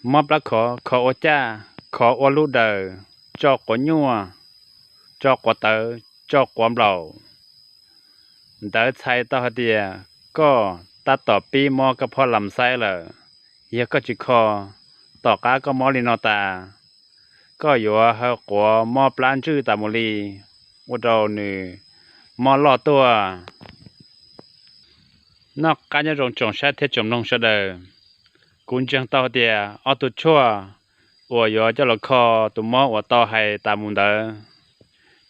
mob plab khov, khov ua caj, khov ua lub daws, tso quav nyuaj, tso quav tawv, tso quav nplaum. Ntawd txhais tau hais tias koj tab tom pib mob kab phob lam xaib lawm. Yog koj tsis kho, tom qab koj mob li no tas, koj yuav hawv quav mob plab ntswj tas mus li, ua rau nws mob loj tuaj. Noj qab nyob zoo tsoom saib thiab tsoom mloog sawv daws. Kuv ntseeg tau hais tias ob tug tshuaj uas yuav coj los kho tus mob uas tau hais tas mus ntawd,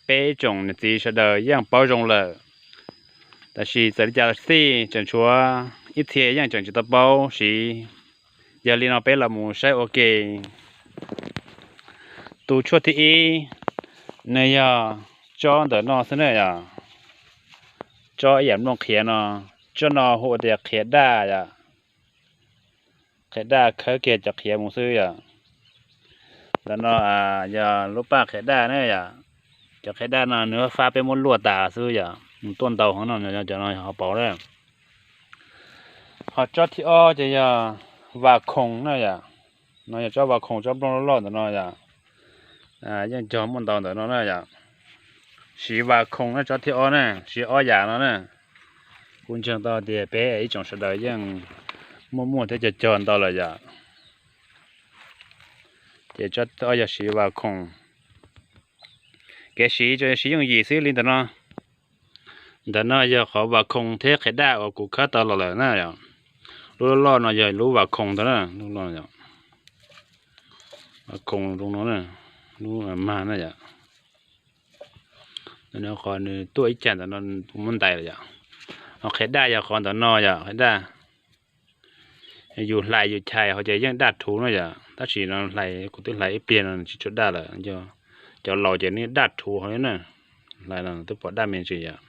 peb tsoom niam txiv sawv daws yeej paub zoo lawm. Tab sis txawm li cas xij tseem tshuav ib txhia yeej tseem tsis tau paub siv. Yog li no peb los mus saib ua ke. Tus tshuaj thib ib, nws yog tsob ntawm no xwb na yom. Tsob ib yam nplooj qhiav no, tsob no hu ua tias qhiav daj yom. Qhiav daj khawb kiag cov qhiav mus xwb yom. Ntawm no yog lub paj qhiav daj na yom. Cov qhiav daj no nws fab peb muab luaj tas xwb yom, nws tuaj ntau heev no, cov no hauv paus na. Ho tsob thib ob ces yog vas khoom na yom. No yog tsob vas khoom, tsob nplooj loj loj ntawm no yom. Yeej cog muaj ntau ntawm no na yom. Siv vas khoom na, tsob thib ob na, siv ob yam no na. Kuv ntseeg tau tias peb ib tsoom sawv daws yeej muaj muaj thiab cog cog ntau lawm yom. Ces tsob thib ob yog siv vas khoom. Kev siv tsuas yog siv yooj yim xwb li ntawm no. Ntawm no yog qhov vas khoom thiab qhiav daj uas kuv khawb tau los lawm na yom. Lub loj loj no yog lub vas khoom ntawd na, lub loj, vas khoom zoo no, lub mag na yom. Qhov nws tuaj ib cag ntawm no kuv muab ntais lawm yom. Ho qhiav daj yog qhov ntawm no yom, qhiav daj. Yus hlais yus chais ho ces yeej daj rhuv no yom, tab sis no hlais, kuv twb hlais ib pliag no tsis tshua daj lawm. Cov laus ces nws daj rhuv hauv na, hlais no twb pom daj me ntsis yom.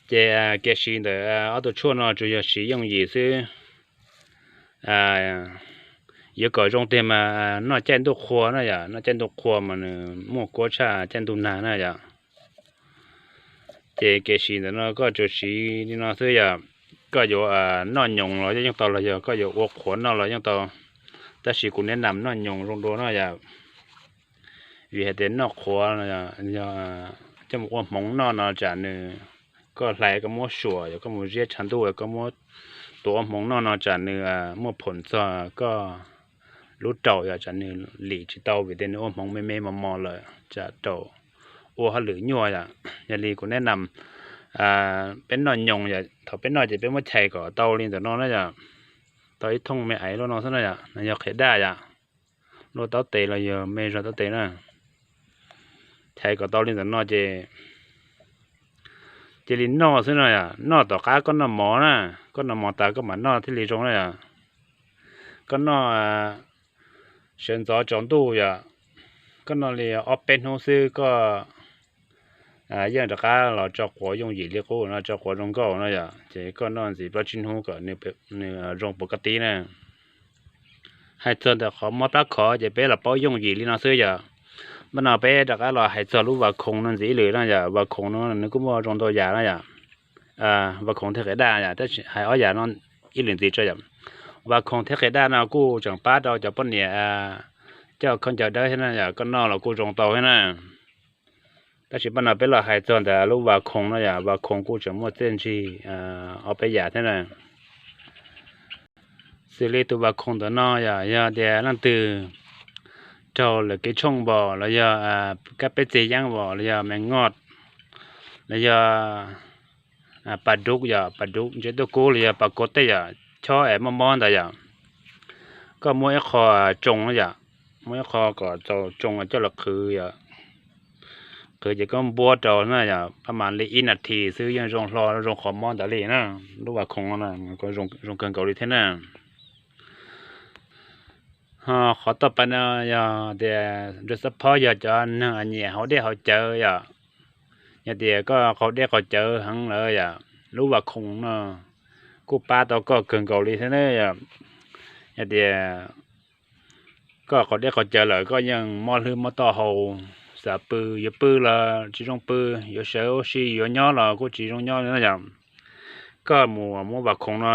Ces kev siv ntawm ob tug tshuaj no tsuas yog siv yooj yim xwb. Yuav kom zoo tiag mas noj caij ntuj qhua na yom, noj caij ntuj qhua mas nws muaj kuab tshaj caij ntuj nag na yom. Ces kev siv ntawm no koj tsuas siv li no xwb yom. Koj yuav noj nyoos los yeej yeej tau, los yog koj yuav ua qhuav noj los yeej tau, tab sis kuv neb nam noj nyoos zoo dua no yom. Vim hais tias noj qhuav, coj mus ua hmoov noj no tsam nws, koj hlais koj muab suam, yog koj mus ziab tshav ntuj koj muab tua ua hmoov noj no tsam nws muaj phoom txog koj lub raum, yog tsam nws lim tsis tau vim tias nws ua hmoov me me mos mos lawm tsam raum ua hauj lwm nyuaj yom. Yog li kuv neb nam peb noj nyoos yom, thaum peb noj ces peb muab chais kom tau li ntawm no na yom, tau ib thooj me aiv luaj no xwb na yom, no yog qhiav daj yom. Luaj taub tes los yog me zog taub tes na, chais kom tau li ntawm no ces cia li noj xwb no yom. Noj tom qab koj noj mov na, koj noj mov tas koj mam noj thiaj li zoo na yom. Koj noj sawv ntxov tsaus ntuj yom, koj noj li ob peb hnub xwb koj yeej rov qab los tso quav yooj yim li qub no, tso quav zoo nkauj no yom. Ces koj noj ntxiv plaub tsib hnub kom nws zoo puas koj tib na. Hais txog ntawm qhov mob plab khov ces peb los paub yooj yim li no xwb yom. Npaj no peb rov qab los hais txog lub vas khoom no ntxiv ib lwm no yom. Vas khoom no nws kuj muaj zoo ntau yam no yom. Vas khoom thiab qhiav daj yom, tab sis hais ob yam no ib lwm ntxiv tso yom. Vas khoom thiab qhiav daj no kuj tseem pab rau cov poj niam coj khaub ncaws dawb thiab na yom, koj noj los kuj zoo tau thiab na. Tab sis npaj no peb los hais txog ntawm lub vas khoom no yom, vas khoom kuj tseem muaj txiaj ntsig ob peb yam thiab na. Xws li tus vas khoom ntawm no yom, yog tias leej twg raug lwm kev tshooj npaum los yog kab peb txeg yeeb npaum los yog me ngoj los yog pas dub yom, pas dub ntse tuaj kub los yog pas kua tej yom, chob es mob mob ntawd yom, koj muab ib qho tsoo yom, muab ib qho kom txaus tsoo coj los qhwv yom. Qhwv ces koj npuab rau na yom, pab mam li ib nas this xwb yeej zoo hlo zoo qhov mob ntawd li na. Lub vas khoom no zoo kawg nkaus li thiab na. Ho qhov toj pa no yog tias nrog xab phob yog cov neeg nyiam haus dej haus cawv yom. Yog tias koj qaug dej qaug cawv heev lawm yom, lub vas khoom no kuj pab tau koj kawg nkaus li thiab na yom. Yog tias koj qaug dej qaug cawv lawm koj yeej mob hlwb mob taub hau, xav pw yuav pw los tsis zoo pw, yuav sawv ua si yuav nyob los kuj tsis zoo nyob li na yom. Koj mus muab vas khoom no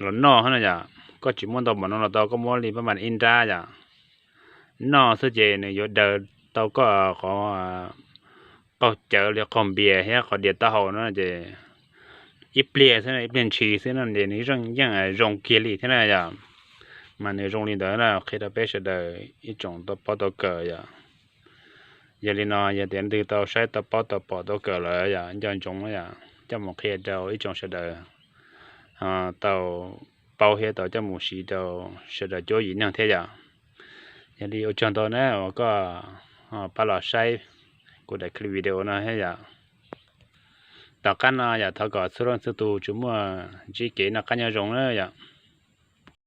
los noj na yom, koj tsis muaj ntau npaum no los tau, koj muab li pab mas ib nrab yom, noj xwb ces nws yuav daws tau koj qhov qaug cawv li qaug npias thiab qhov dias taub hau no ces ib pliag xwb, ib pliag ntshis xwb no ces nws yeej zoo kiag li thiab na yom. Mas nws zoo li ntawd na, qhia rau peb sawv daws ib tsoom tau paub tau kawm yom. Yog li no yog tias leej twg tau saib tau paub tau pom tau kawm lawm yom, nco ntsoov yom, coj mus qhia rau ib tsoom sawv daws tau paub thiab tau coj mus siv rau sawv daws cuab yim neeg thiab yom. Yog li ua tsaug ntau na uas koj pab los saib kuv daim clip video no thiab yom. Tom qab no yom, thov kom txhua leej txhua tus tsuas muaj ntsib kev noj qab nyob zoo na yom.